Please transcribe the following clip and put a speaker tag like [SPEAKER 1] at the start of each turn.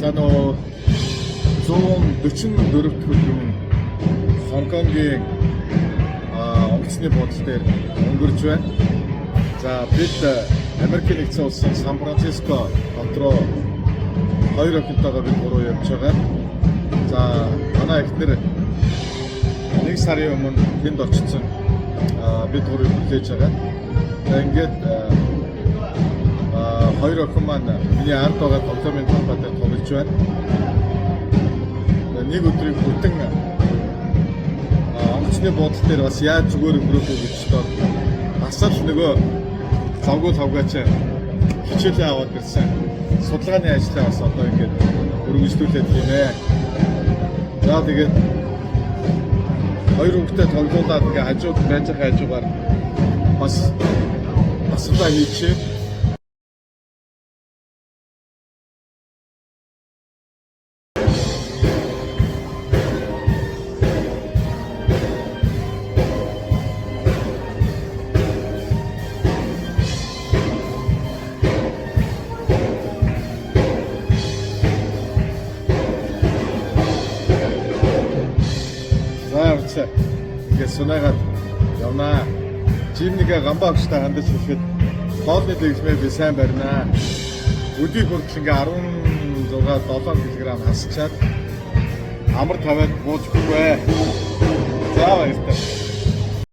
[SPEAKER 1] Сайн уу? 144 дахь өдөр нь Хонконгийн онгоцны буудлын дээр өнгөрч байна. За бид Америкийн нэгдсэн улсын Сан Франциско хот руу хоёр охинтойгоо бид гурав явж байгаа. За манай эхнэр нэг сарын өмнө тэнд очсон. Бид гурыг хүлээж байгаа. За ингээд хоёр охин маань миний ард байгаа тоглоомын талбай дээр тоглож байна. За, нэг өдрийг бүтэн онгоцны буудлын дээр бас яаж зүгээр өнгөрөх үү гэж бодоод бас л нөгөө лавгүй лавгаач хичээлээ аваад ирсэн. Судалгааны ажлаа бас одоо ингээд өргөжлүүлээд хийнэ. За тэгээд хоёр хүүхдээ тоглуулад ингээ хажууд байж байгаа хажуугаар бас дасгалаа хийчихье. За явцаа. Ингээ сунаагаад явнаа. Жимнигээ гамбаа өгчтэй хандаж хэлэхэд хоолны дэглэмээ би сайн баринаа. Өдийг хүртэл ингээ 16 7 кг хасчаад амар тавиад бууж өгөхгүй. За баяртай.